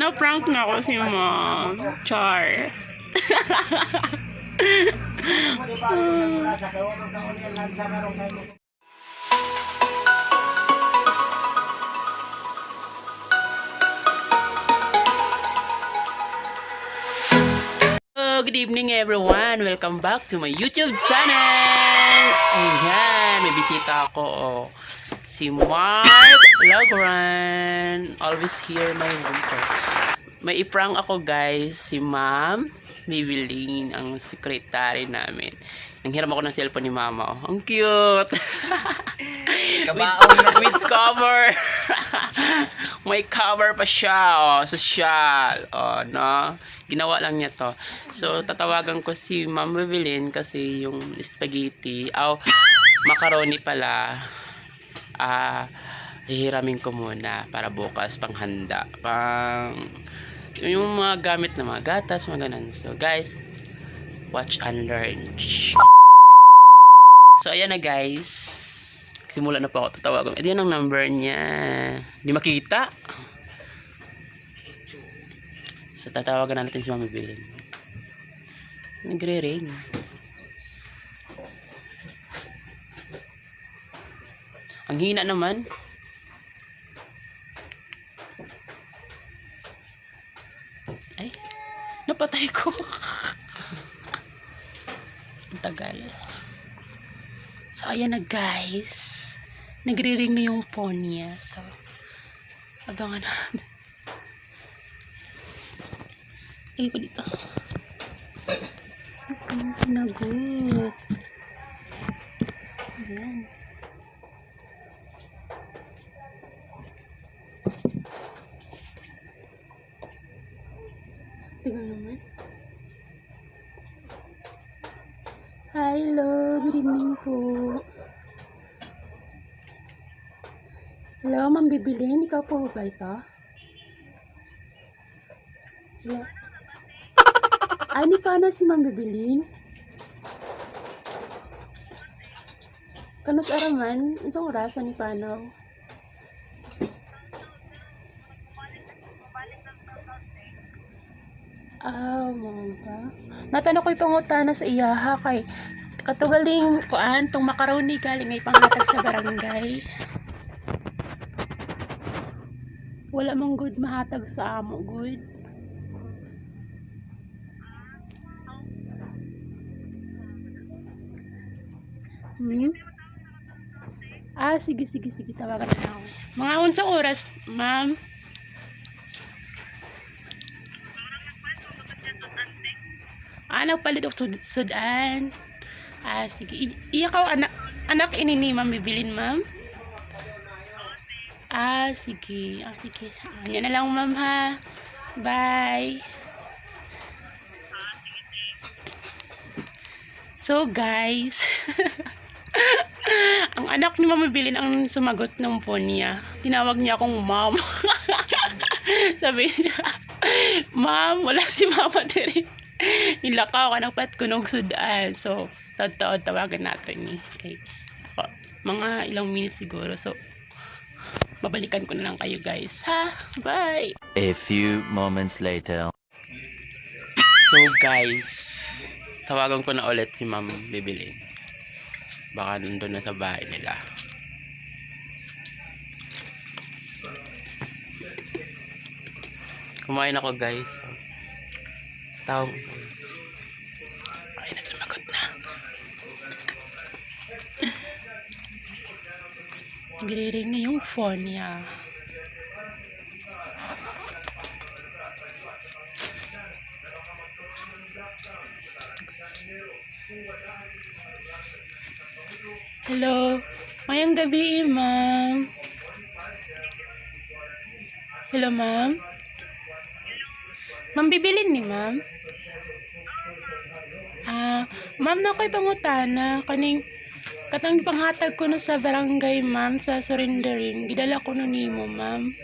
Na-prank na ako si ma'am. Char. Oh, good evening, everyone! Welcome back to my YouTube channel! Ayan, may bisita ako. Oh. Si Mark Logran. Always here, my winter. May iprank ako, guys, si Ma'am Maybelline, ang secretary namin. Nanghiram ako ng cellphone ni Mama. Oh. Ang cute! With cover. May cover pa siya. Oh, social. Oh, no? Ginawa lang niya to. So, tatawagan ko si Ma'am Evelyn kasi yung spaghetti, aw, macaroni pala, ah, hihiramin ko muna para bukas panghanda. Pang, yung mga gamit na mga gatas, mga ganun. So, guys, watch and learn. So, ayan na, guys. Simula na po ako tatawagan. Ito yan ang number niya. Hindi makita. So, tatawagan na natin si Mami Bilin. Nagre-ring. Ang hina naman. Ay, napatay ko. Ang tagal. So, ayan na, guys. Nagre-ring na yung phone niya. So, abangan natin. Ay, ko dito. Ang sinagot. Ayan. Tagal naman. Hi, hello. Good evening po. Hello, Ma'am Bibilin. Ikaw po ba ito? Hello. Ay, ni paano si Ma'am Bibilin? Kanus araman, isang oras ni paano? Ah, mga ba? Natano ko'y pangutana sa iyaha kay katugaling kuan tong macaroni galing ay panghatag sa barangay. Wala mang good mahatag sa amo good. Hmm? Ah, sige, sige, sige. Tawagan na ako. Mga unsang oras, ma'am? Ah, nagpalit og sudan. Ah, sige. Iya ka anak anak ini ni ma'am bibilin, ma'am? Ah, sige. Ah, sige. Ah, yan na lang, ma'am, ha. Bye. So, guys, ang anak ni Mama Bilin ang sumagot ng phone niya. Tinawag niya akong mom. Sabi niya, "Ma'am, wala si mama diri. Nilakaw ka ng patkunog sudan." So, totoo, tawagan natin eh. Okay. Ako, mga ilang minutes siguro. So, babalikan ko na lang kayo, guys. Ha? Bye! A few moments later. So guys, tawagan ko na ulit si Ma'am Bibilin. Baka nandun na sa bahay nila. Kumain ako, guys. Tawag. Ay, na sumagot na. Nagre-ring na yung phone niya. Hello. Mayang gabi, eh, ma'am. Hello, ma'am. Ma'am, bibilin ni ma'am? Ah, ma'am, na ako'y pangutana. Kaning, katang panghatag ko no sa barangay, ma'am, sa surrendering. Gidala ko no nimo, ma'am.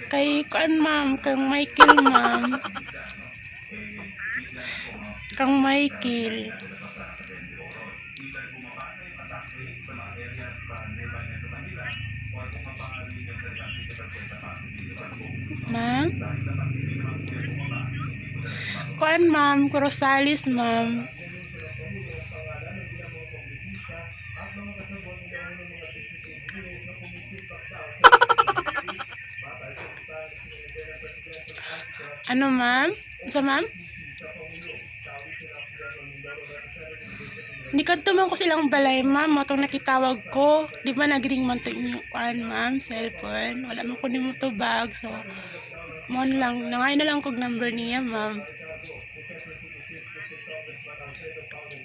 Kay, kuan, ma'am, kang Michael, ma'am. Kang Michael. Ma'am? Kuan, ma'am, Corozales, ma'am. Ano, ma'am? Sa ma'am? Nikadto man ko silang balay, ma'am. Matong nakitawag ko. Di ba nagring man to inyong kuan, ma'am, cellphone. Wala man ko nimo to bag. So, mon lang. Nangay na lang kog number niya, ma'am.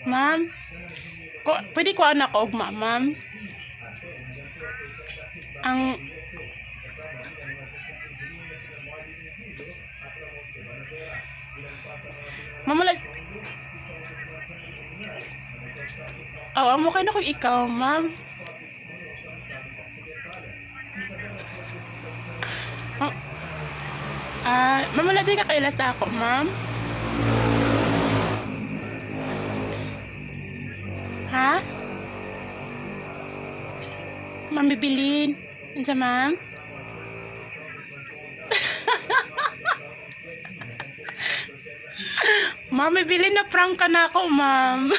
Ma'am, ko, pwede ko anak og ma'am. Ang Ma'am, wala. Oh, amo kay na ko ikaw, ma'am. Oh. Ah, ma'am, wala din ka kaila sa ako, ma'am. Ha? Ma'am, bibilin. Unsa, ma'am? Ma'am, bibilin na prank ka na ako, ma'am.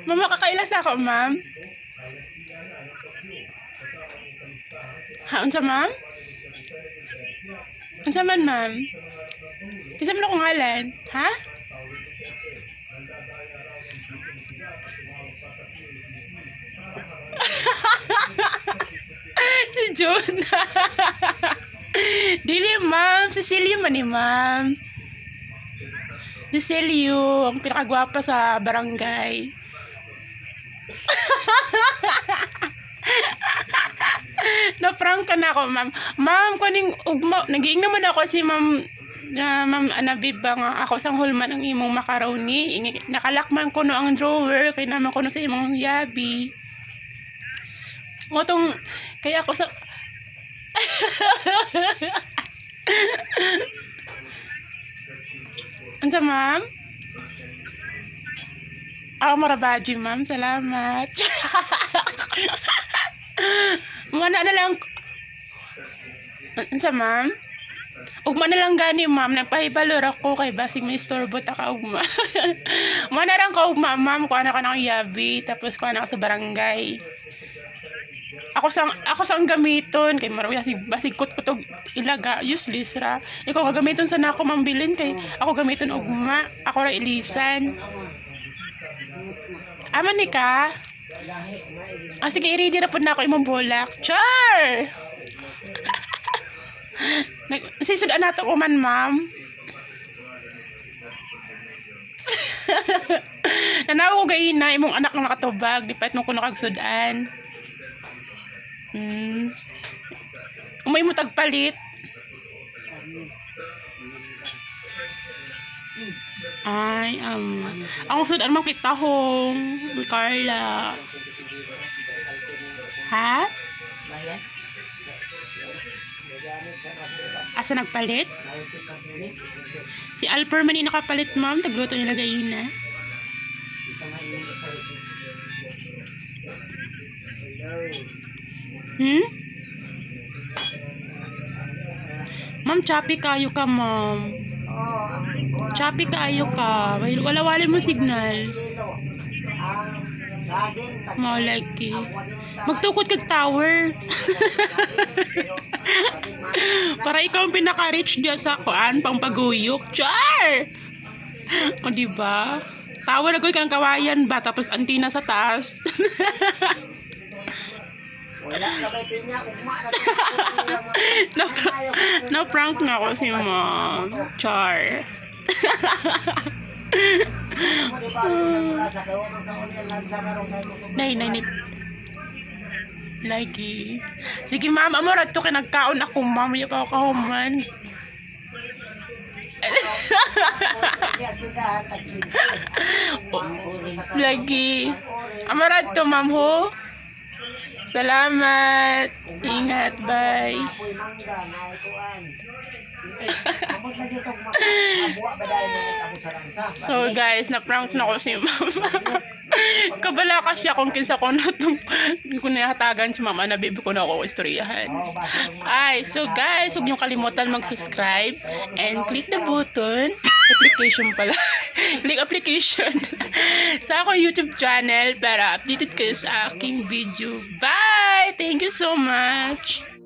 Ma'am, makakaila sa ako, ma'am. Ha, unsa, ma'am? Unsa man, ma'am? Kinsa man akong ngalan? Ha? Si June. Dili, ma'am. Cecilio man ni ma'am. Cecilio, ang pinakagwapa sa barangay. Na-prank ka na ako, ma'am. Ma'am, kuning ugma, nagiing naman ako si ma'am na ma'am Anabib ba nga ako sang hulman ang imong macaroni. Nakalakman ko no ang drawer kay naman ko no sa imong yabi. Mo tong kaya ako sa. Unsa, ma'am? Ako marabaji, ma'am. Salamat. Muna na lang. Unsa, ma'am? Ugma na lang gani, ma'am. Nagpahibalor ako kay basig may istorbo ta ka ugma. Muna lang ka ugma, ma'am. Kuha na ka ng yabi. Tapos kuha na ka sa barangay. Ako sang gamiton kay marawi basig basig kut-kut og ilaga useless ra. Ikaw ka gamiton sa nako mambilin kay ako gamiton ugma. Ako ra ilisan. Aman ni ka? Ah, sige, i-ready na po na ako imong bulak. Char! Nag sisudan nato ko man, ma'am. Nanaw ko gayina imong anak nga nakatubag, di pa mo ko nakagsudan. Umay mo tagpalit. Ay, ang sudan man kita hong, Carla. Ha? Asa nagpalit? Si Alper man yung nakapalit, ma'am. Tagluto nila gayina. Ma'am, choppy kayo ka, ma'am. Choppy kayo ka. Wala wala mo signal. Malaki. Magtukod kag tower. Para ikaw ang pinaka-rich diya sa kuan, pang paguyok. Char! O, di ba? Tower agoy kang kawayan ba? Tapos antina sa taas. Wala na kay pinya, ugma na. Na, na prank na ako si ma'am. Char. Nay, nay, nay. Lagi. Sige, ma'am. Amo ra to kay nagkaon ako, ma'am. Iya pa ako kahuman. Lagi. Amo ra to, ma'am, ho. Salamat. Ingat. Bye. Apoy mangga, naikuan. Amot lagi itong mabuwa ba dahil na abot sa langsa. So guys, na-prank na ko si Mama. Kabala ka siya kung kinsa ko na itong kung nahatagan si Mama na baby ko na ako istoryahan. Ay, so guys, huwag niyong kalimutan mag-subscribe and click the button. Application pala. Click application sa akong YouTube channel para updated kayo sa aking video. Bye! Thank you so much!